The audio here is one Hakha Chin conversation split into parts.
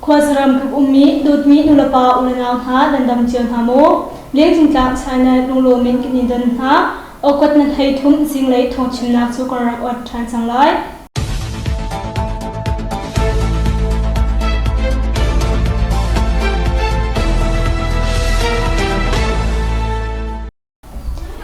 Khuasaram kip ummi dawtmi nulepa ulenau hna nan dam cio hna maw? Lengcung tlang channel lunglawm in kan in don hna. Awkot na 13 zinglei thawngchimnak cu kan rak ot ṭhan cang lai.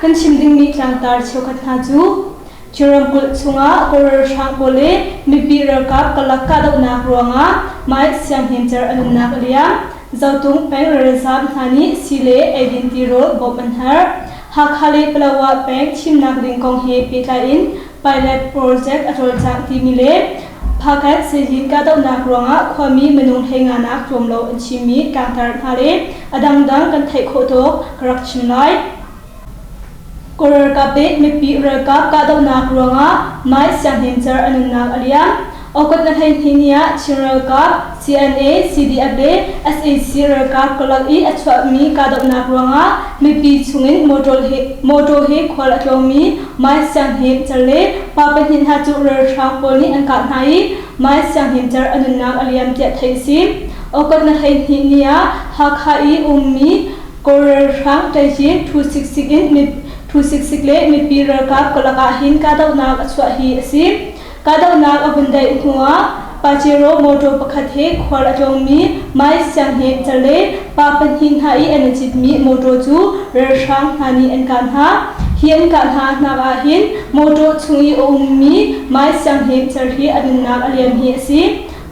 Kan chim dingmi tlangtar cheukhat hna cu Chin ramkulh chungah Kawl ralhrang pawl le mipi ralkap karlak kahdohnak ruangah Mai Sianghnemcer a nunnak a liam. Zotung peng ralzaam hna nih sii le eidin tirawl bawmh an herh. Hakha le Palawa peng thimnak ding kong he pehtlai in pilot project a cawlcangh timi le Phakanh Sehyin kahdohnak ruangah khuami minung 15 nak tlawm lo an chimmi tlangtar hna le a dangdang kan theih khawh tawk ka rak chim lai. Kawl ralkap le mipi ralkap kahdohnak ruangah Mai Sianghnemcer a nunnak a liam. August na 12 ni ah Chin ralkap, CNA, CDF le sac ralkap karlak i a chuahmi kahdohnak ruangah mipi chungin motor he, motor he khual a tlawngmi Mai Sianghnemcer le pa pahnih hna cu ralhrang pawl nih an kah hna i Mai Sianghnemcer a nunnak a liam tiah theih a si. August na 12 ni ah Hakha i ummi Kawl ralhrang ṭaihyin thu siksik in thu siksik le mipi ralkap karlak ah hin kahdohnak a chuah hi a si. Kahdohnak a vun daih hnuah Pajero motor pakhat he khual a tlawngmi Mai Sianghne le pa pahnih hna i an i citmi motor cu ralhrang hna nih an kah hna. Hi an kah hna hnak ah hin motor chung i a ummi Mai Sianghne hi a nunnak a liam hi a si.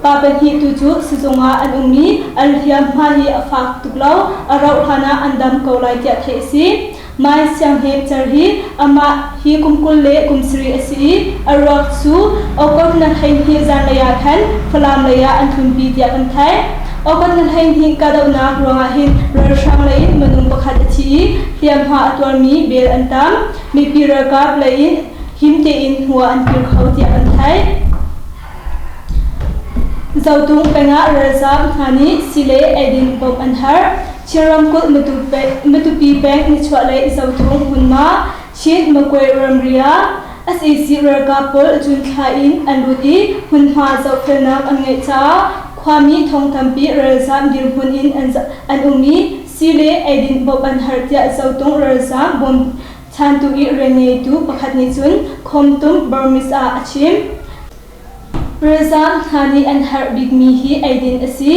Pa pahnih tu cu sizung ah an um i an hliamhma hi a fak tuk lo, a rauh hlan ah an dam ko lai tiah theih a si. Mai Sianghne Cer hi amah hi kum 20 le kum sarih a si i a ruak cu August na 12 zanlei ah khan Falam lei ah an tlunpi tiah kan theih. August na 12 kahdohnak ruangah hin ralhrang lei in minung pakhat a thi i hliamhma a tuarmi bel an tam. Mipi ralkap lei in him tein hnu ah an kir kho tiah kan theih. Zotung peng ah ralzaam hna nih sii le eidin bawmh an herh. Chin ramkulh Matupi peng nichuahlei Zotung hmunhma Chin Makwe ramri ah sac ralkap pawl June thla in an lut i hmunhma zohfelnak an ngeih caah khuami thong tampi ralzaam dirhmun in an um i sii le eidin bawmh an herh tiah Zotung ralzaam bawmchantu i rianngeitu pakhat nih cun Khomtum Burmese ah a chim. Ralzaam hna nih an herh bikmi hi eidin a si.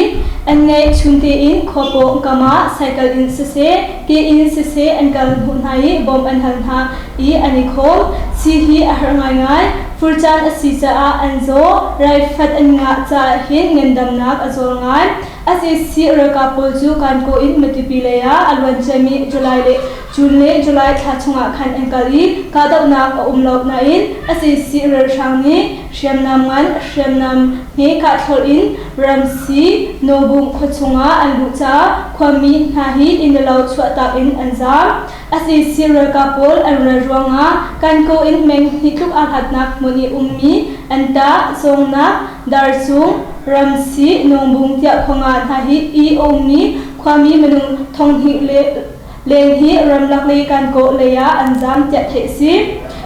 An ngeih chun tein khua pawngkam ah cycle in siseh, ke in siseh an kal hmuh hna i bawmh an hal hna i an i khawm. Sii hi a herh ngaingai. Fur caan a si caah an zaw, raifat an ngah caah hin ngandamnak a zawl ngai. Sac ralkap pawl cu Kankaw in Matupi lei ah a luanciami July le June le July thla chungah khan an kal i kahdohnak a um lo nain sac ralhrang nih hriamnam ngan hriamnam hme kahthlolh in Ramsi Nobung khua chungah an luh caah khuami hna hi inn le lo chuahtak in an zaam. Sac ralkap pawl an ral ruangah Kankaw in meng hnih tluk aa hlatnak hmun i ummi Anta, Zawngnak, Darcung, Ramsi, Nongbung tiah khua nga hna hi i a ummi khuami minung 2000 le Leng hi ramlak lei Kankaw lei ah an zaam tiah theih a si.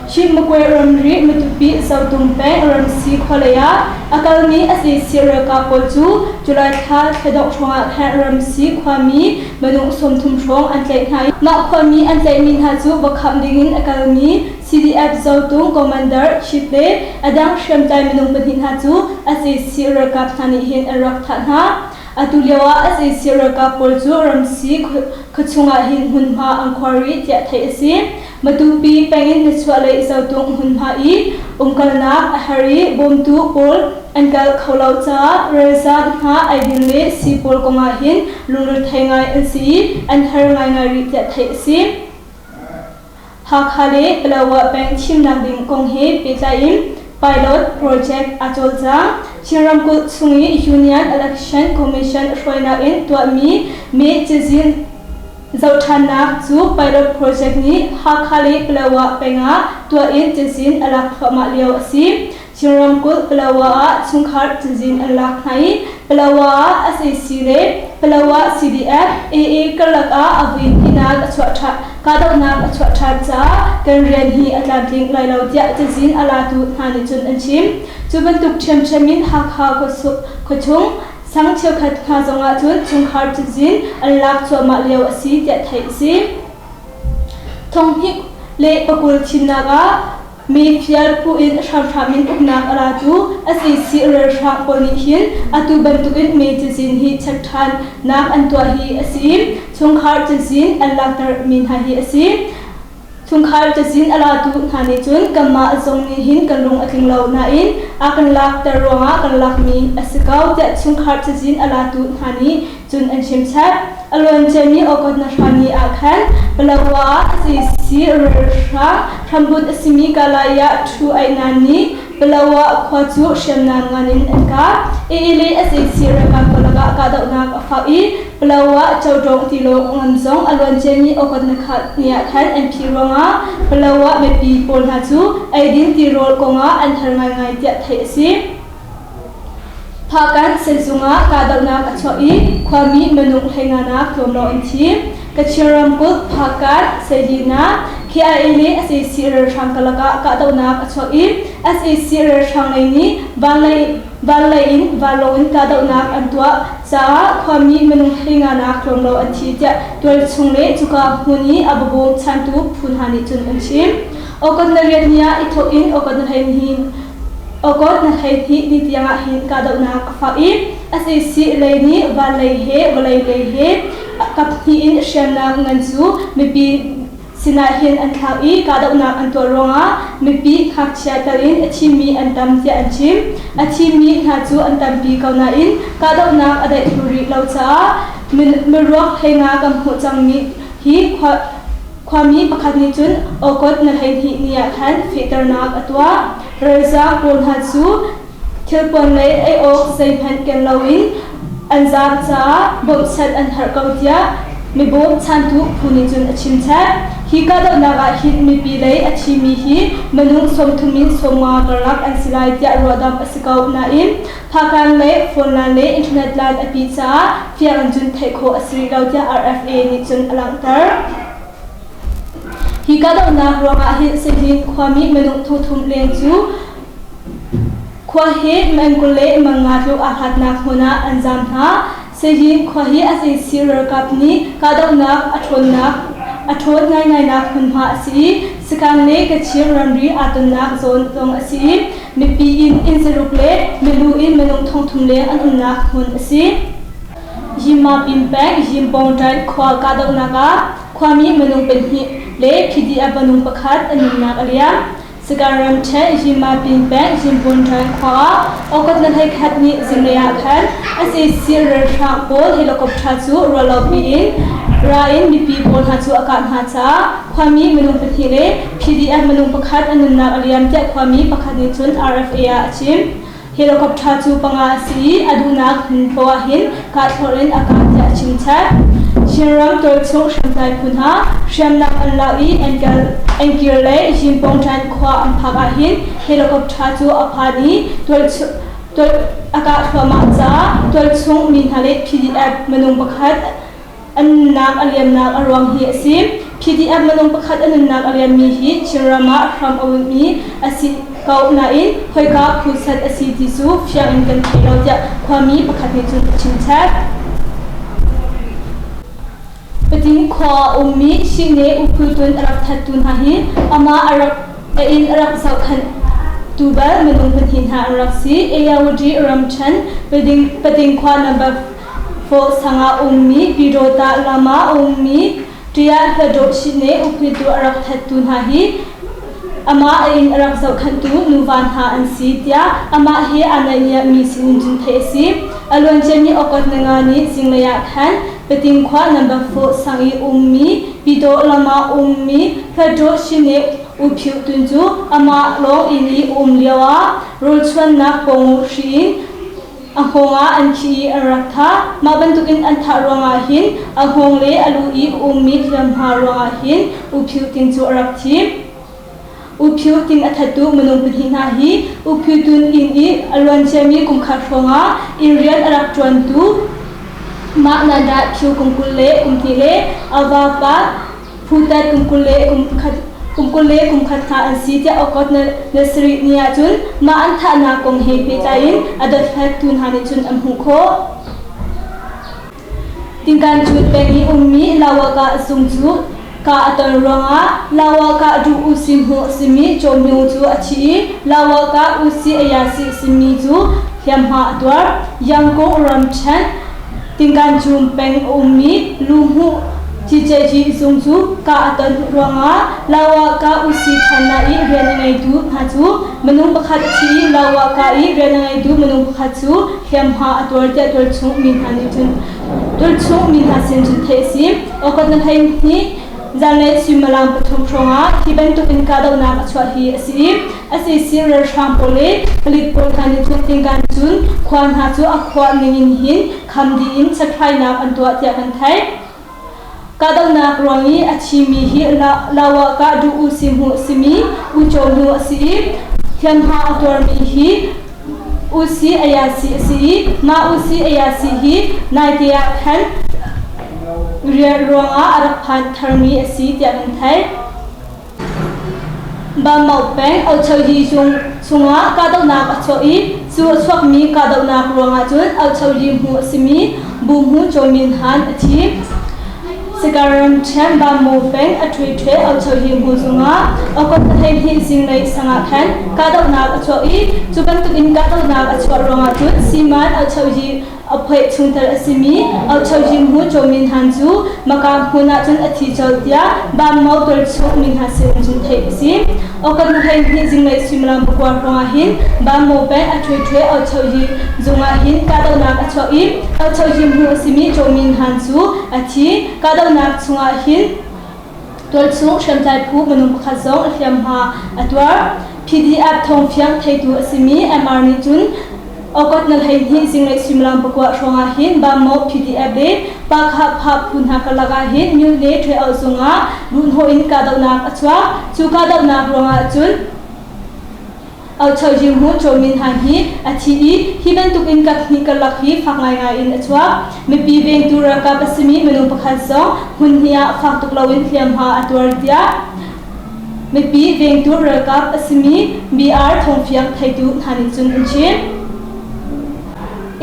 Chin Makwe ramri Matupi Zotung peng Ramsi khua lei ah a kalmi sac ralkap pawl cu July thla thladongh hrawngah khan Ramsi khuami minung 30 hrawng an tlaih hna i mah khuami an tlaihmi hna cu va khamh dingin a kalmi CDF Zotung Commander Chief le a dang hriamtlai minung pahnih hna cu sac ralkap hna nih hin an rak thah hna. Atu lioah sac ralkap pawl cu Ramsi khuachung ah hin hmunhma an khuar rih tiah theih a si. Matupi peng in nichuahlei Zotung hmunhma i umkalnak a har i bawmtu pawl an kal kho lo caah ralzaam hna eidin le sii pawl kongah hin lungrethei ngai an si i an har ngaingai rih tiah theih a si. Hakha le Palawa peng thimnak ding kong he pehtlai in pilot project aa cawlcang. Chin ramkulh chung i Union Election Commission hruainak in tuahmi mee cazin zohṭhannak cu pilot project nih Hakha le Palawa peng ah tuah in cazin a lak thluahmah lio a si. Chin ramkulh Palawa ah chungkhar cazin an lak hna i Palawa ah sac le Palawa CDF AA karlak ah a vui hnihnak a chuah ṭhan kahdohnak a chuah ṭhan caah kan rian hi a tlamtling lai lo tiah cazin a latu hna nih cun an chim. Cu bantuk ṭhiamṭhiam in Hakha khuachung. Sang cheukhat hna zongah cun chungkhar cazin an lak cuahmah lio a si tiah theih a si. Thonghnih le pakul thimnak ah mi fial phu in hramhram in uknak a latu sac ralhrang pawl nih hin atu bantukin me cazin hi check ṭhannak an tuah hi a si. Chungkhar cazin an lakter mi hna hi a si. Chungkhar cazin a latu hna nih cun kanmah zong nih hin kan lung a tling lo nain a kan lakter ruangah kan lakmi a si ko tiah chungkhar cazin a latu hna nih cun an chimchap. A luanciami August na hra ni ah khan Palawa ah sac ralhrang hrambunh a simi Kalaya Thu Aihnan nih Palawa khua cu hriamnam ngan in an kah. AA le sac ralkap karlak ah kahdohnak a fak i Palawa Codawng tilawng ngam zong a luanciami August na khat ni ah khan an phih ruangah Palawa mipi pawl hna cu eidin tirawl kongah an har ngaingai tiah theih a si. Phakanh sehzung ah kahdohnak a chuak i khuami minung hleinganak tlawm lo an thi. Kachin ramkulh Phakanh Seihina KIA le sac ralhrang karlak ah kahdohnak a chuak i sac ralhrang lei nih vanlei in vanlawng in kahdohnak an tuah caah khuami minung hleinganak tlawm lo an thi tiah tualchung le cuka hmun i a bawm chantu phu hna nih cun an chim. August na riat ni ah i thawk in August na 12 August na 12 ni tiangah hin kahdohnak a fak i sac lei nih van lei he vawlei lei he kaphnih in hriamnam ngan cu mipi sinah hin an thlak i kahdohnak an tuah ruangah mipi ngakchia tal in a thimi an tam tiah an chim. A thimi hna cu an tampi ko nain kahdohnak a daih thlu rih lo caah miruak hleinga kan hmuh cangmi hi Khuami pakhat nih cun August na 12 ni ah khan fehternak a tuah. Ralzaam pawl hna cu thilpuan lei ei awk zeihmanh ken loin an zaam caah bawmhchanh an herh ko tiah mibawmchantu phu nih cun a chimchap. Hi kahdohnak ah hin mipi lei a thimi hi minung 30 in 50 karlak an si lai tiah ruahdamh a si ko nain Phakhan le phone line le internet line a pih caah fiang in cun theih khawh a si rih lo tiah RFA nih cun a langhter. Hi kahdohnak ruangah hin Sihling khuami minung 30 leng cu khua hi meng 20 le meng nga tluk aa hlatnak hmun ah an zaam hna. Sihling khua hi sac ralkap nih kahdohnak a ṭhawnnak a ṭhawn ngaingainak hmunhma a si i Sakang le Kachin ramri aa tonnak zawn zong a si i mipi in inn zaruk le milu in minung 3000 leng an umnak hmun a si. Yimapin peng Yimpawngṭain khua kahdohnak ah khuami minung pahnih le PDF minung pakhat an nunnak a liam. Sagaing ramṭhen Yimapin peng Yimpawngṭain khua ah August na 11 ni zinglei ah khan sac ralhrang pawl helicopter cu ruahlopi in ra in mipi pawl hna cu a kah hna caah Khuami minung pahnih le PDF minung pakhat an nunnak a liam tiah khuami pakhat nih cun RFA ah a chim. Helicopter cu panga a si i a duhnak hmun paoh ah hin kahthlorh in a kah tiah a chim chap. Chinram tualchung hriamtlai phu hna hriamnam an lak i an kir le Yimpawngṭan khua an phak ah hin helicopter cu a phan i a kah thluahmah caah tualchung mi hna le PDF minung pakhat An nunnak a liamnak a ruang hi a si. PDF minung pakhat a nunnak a liammi hi Chinram ah hram a unhmi a si ko nain khoika phu set a si ti cu fiang in kan thei lo tiah khuami pakhat nih cun a chimchap. Patin khua a ummi Shine U Phu Tun a rak thattu hna hi amah a rak a inn a rak zohkhenh tu bal minung pahnih hna an rak si. Ayawadi ramṭhen Pating khua number Fawhsang ah ummi Pyidawta lam ah a ummi Ṭiah Hladawh Shine uphitu a rak thattu hna hi amah a inn a rak zohkhenhtu nuva hna an si tiah amah he aa naihniammi sinin cun theih a si. A luanciami August ninga ni zinglei ah khan Pating khua number 4 sang i ummi Pyidawh lam ah ummi Hladawh Shine U Phyu Tun cu amah lawng inn i a um lio ah rawlchuannak pawngu hri in A hngawng ah an khih i an rak thah. Mah bantukin an thah ruangah hin a hngawng le a lu i a ummi hliamhma ruangah hin U Phyu Ting cu a rak thi. U Phyu Ting a thattu minung pahnih hna hi U Phyu Tun inn i a luanciami kum khat hrawngah inn rian a rak ṭuantu Mah Nandah Phyu kum 20 le kum hnih le a vapa Phutat kum 20 le kum khat kum 20 le kum khat hna an si tiah August na sarih ni ahcun mah an thahnak kong he pehtlai in a dothlattu hna nih cun an hmuh khawh. Tingkancut peng i ummi Lawakah zung cu ka a ton ruangah Lawakah duh usi hmuh simi Cawmyung cu a thi i Lawakah usi ayasi simi cu hliamhma a tuar. Yangkung ramṭhen Tingkanchum peng a ummi Luhmuh TJG zung cu ka a ton ruangah Lawakah usi ṭhannak i rian a ngeitu hna cu minung pakhat a thi i Lawakah i rian a ngeitu minung pakhat cu hliamhma a tuar tiah tualchung mi hna nih cun tualchung mi hna sin cun theih a si. Okot na 12 zanlei suimilam 3 hrawngah hi bantuk in kahdohnak a chuah hi a si i sac ralhrang pawl le palik pawl hna nih cun tingkan cun khua hna cu a khuah ning in hin kham dih in chathlainak an tuah tiah kan theih. Kahdohnak ruang i a thimi hi Lawakah duh u si hmuh simi uico nu a si i hliamhma a tuarmi hi usi ayasi a si i mah usi ayasi hi naite ah khan rian ruangah a rak phan tharmi a si tiah kan theih. Bamau peng Auchoyi zung chungah kahdohnak a chuah i cu a chuakmi kahdohnak ruangah cun Auchoyi hmu a simi Buhmu Chaw Min Han a thi. Sikaram ṭhiam Bamau peng a ṭhui ṭhue Auchoyi hmu zungah August 12 zinglei sangah khan kahdohnak a chuah i cu bantukin kahdohnak a chuah ruangah cun Siman Auchoyi A phoih chungtel a simi Auchohimhu Chaw-min Han cu Maka hmun ah cun a thi colh tiah Bammo tualchung mi hna sin cun theih a si. Okat na 12 zinglei suimilam 9 hrawng ah hin Bammo peng a ṭhui ṭhui Auchohi zung ah hin kahdohnak a chuak i Auchohimhu a simi Chaw-min Han cu a thi. Kahdohnak chungah hin Tualchung hriamtlai phu minung pakhat zong a hliamhma a tuar. PDF thawngfiang theitu a simi MR nih cun August na 12 zinglei suimilam 9 hrawng ah hin Bammo PDF le Pakha Pha phu hna karlak ah hin Myone Ṭhwe zung ah luhhnawh in kahdohnak a chuak. Cu kahdohnak ruangah cun Auchohyimu Chaw Min Han hi a thi i hi bantuk in kaphnih karlak hi fak ngaingai in a chuak. Mipi vengtu ralkap a simi minung pakhat zong hmun hnih ah fak tuk loin hliamhma a tuar tiah mipi vengtu ralkap a simi BR Thawngfiang theitu hna nih cun an chim.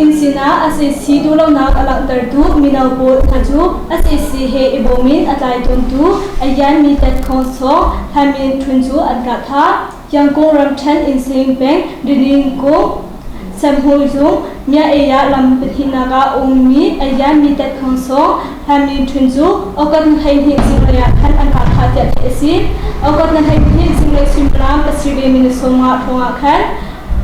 Inn sinah sac duhlonak a langhtertu mino pawl hna cu sac he i bawm in a tlai tawntu Ayan Mi Tet Khawng Sawng Hlamin Htun cu an kah thah. Yangon ramṭhen Insein peng Riningkung Samhul zung Mya-eya lam pahnihnak ah a ummi Ayan Mi Tet Khawng Sawng Hlamin Htun cu August ni 12 zinglei ah khan an kah thah tiah theih a si. August ni 12 zinglei suimilam pasarih le minute 15 hrawng ah khan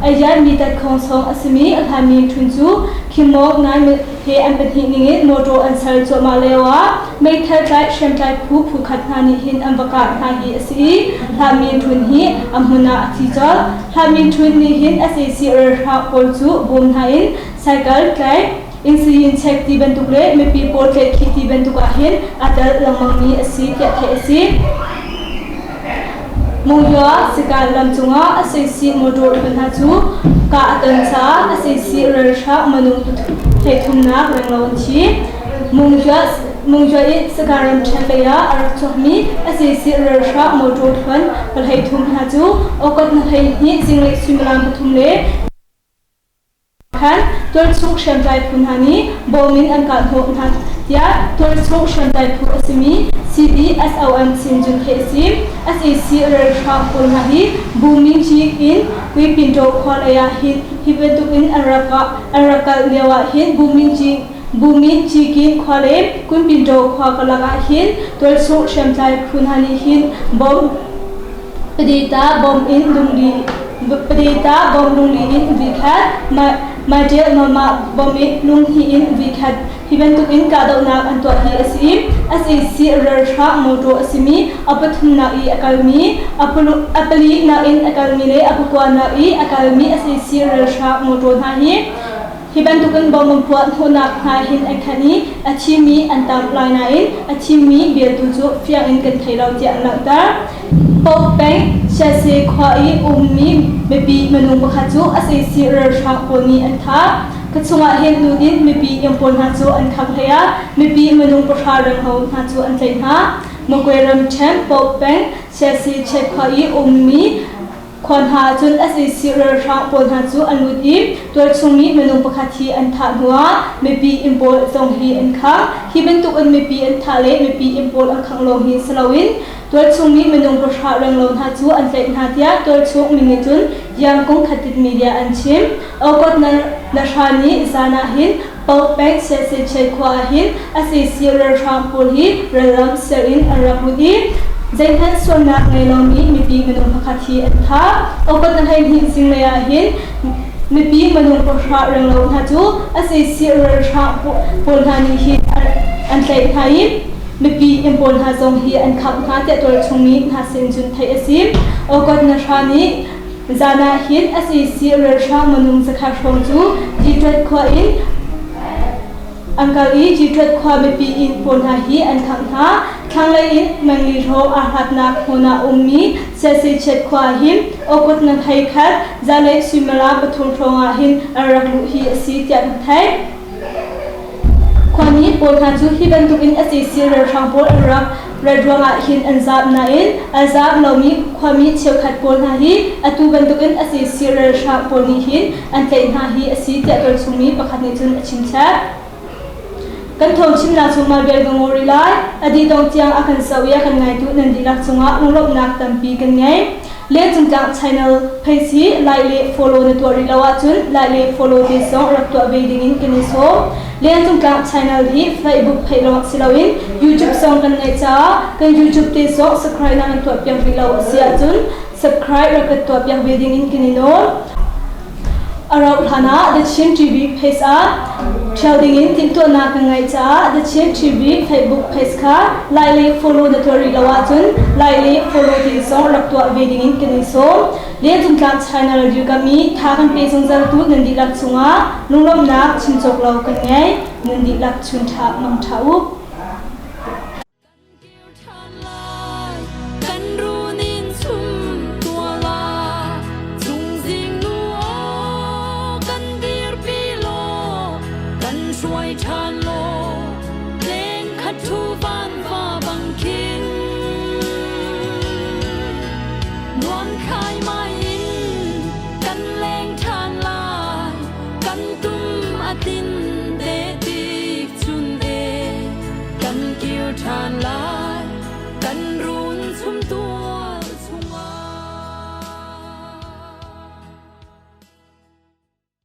Ayan Mi Tet Khawng Sawng a simi Hlamin Htun cu Khimawng Nai he an pahnih ningin motor an ser cuahmah lioah meithal tlaih hriamtlai phu phukhat hna nih hin an va kah hna hi a si i Hlah Min Htun hi a hmun ah a thi colh. Hlah Min Htun nih hin sac ralhrang pawl cu bawm hna in cycle tlaih, insulin check ti bantuk le mipi pawl tlaihkhih ti bantuk ah hin aa tel lengmangmi a si tiah theih a si. Monywa Sikan lam cungah sac motor hna cu kah a ton caah sac ralhrang minung 33 renglo an thi. Monywa in Sikan ramṭhen lei ah a rak chuakmi sac ralhrang motor thluan 13 hna cu August ni 12 zinglei suimilam 3 le Khan tualchung hriamtlai phu hna nih bawm in an kahhnawh hna tiah tualchung hriamtlai phu a simi CBSOM sin cun theih a si. Sac ralhrang pawl hna hi Bumingyi in Kuipintaw khua lei ah hin hi bantuk in an rak an rak kal lio ah hin Bumingyi Bumingyikin khua le Kunpintaw khua karlak ah hin tualchung hriamtlai phu hna nih hin bomb Padeta bawm in lungli Padeta bawm lungli in vikhat Maṭil mama bawm in lunghnih in vikhat hi bantuk in kahdohnak an tuah hi a si. Sac ralhrang motor a simi a pathumnak i a kalmi a palinak in a kalmi le a pakuanak i a kalmi sac ralhrang motor hna hi Hi bantukin bom an puah hnawhnak hna hin an khan i a thimi an tam lai nain a thimmi biatu cu fiang in kan thei lo tiah an langhter. Pope peng Siase khua i ummi mipi minung pakhat cu sac ralhrang pawl nih an thah. Ka chungah hin lut in mipi inn pawl hna cu an khangh hlei ah mipi minung 9 rengho hna cu an tlaih hna. Magwe ramṭhen Pope peng Siase khua i ummi. Khua hna ahcun sac ralhrang pawl hna cu an lut i tualchung mi minung pakhat hi an thah hnuah mipi inn pawl zong hi an khang. Hi bantuk in mipi an thah le mipi inn pawl an khangh lawng hi si loin tualchung mi minung pahra renglo hna cu an tlaih hna tiah tualchung mi nih cun Yangkung Khatit Media an chim. August na hra ni zan ah hin Pauk-peng Siasechet khua ah hin sac ralhrang pawl hi ralram ser in an rak lut i zeihmanh sualnak ngei lomi mipi minung pakhat hi an thah. August na 12 zinglei ah hin mipi minung pahra renglo hna cu sac ralhrang pawl hna nih hin an tlaih hna i mipi inn pawl hna zong hi an khangh hna tiah tualchung mi hna sin cun theih a si. August na hra nih Zan ah hin sac ralhrang minung zakhat hrawng cu Detroit khua in an kal i Detroit khua mipi inn pawl hna hi an khangh hna. Thlanglei in mengli hrawng aa hlatnak hmun ah ummi Siasechet khua ah hin August na thei khat zanlei suimilam pathum hrawng ah hin an rak luh hi a si tiah kan theih. Khuami pawl hna cu hi bantukin sac ralhrang pawl an rak rat ruangah hin an zaam nain a zaam lomi khuami cheukhat pawl hna hi atu bantukin sac ralhrang pawl nih hin an tlaih hna hi a si tiah tualchungmi pakhat nih cun a chimchap. Kan thawngchimnak cu Marvel ka ngaw rih lai. A dih dong tiang a kan zoh i a kan ngaitu nan dihlak cungah lunglawmhnak tampi kan ngei. Lengcungtlang channel page hi like le follow na tuah rih lo ahcun like le follow te zong rak tuah ve dingin kan i sawm. Lengcungtlang channel hi Facebook page lawng si loin YouTube zong kan ngeih caah kan YouTube te zong subscribe na kan tuah piak rih lo a si ahcun subscribe rak kan tuah piak ve dingin kan i nawl. A rauh hlan ah The Chin TV page ah ṭhial dingin timhtuahnak kan ngeih caah The Chin TV Facebook page kha like le follow na tuah rih lo ahcun like le follow ding zong rak tuah ve dingin kan in sawm. Lengcungtlang China dirkami tha kan pe zungzaltu nan dihlak cungah lunglawmhnak chim cawk lo kan ngei. Nan dihlak chun ṭha mang ṭha u. Kan runin chum tua la chungzing nu aw kan dirpi law kan hruai ṭhan law leng khat thu van va bang khin nuam khai mai in kan leng ṭhan lai kan tum a tin te tik chun e kan kir ṭhan lai.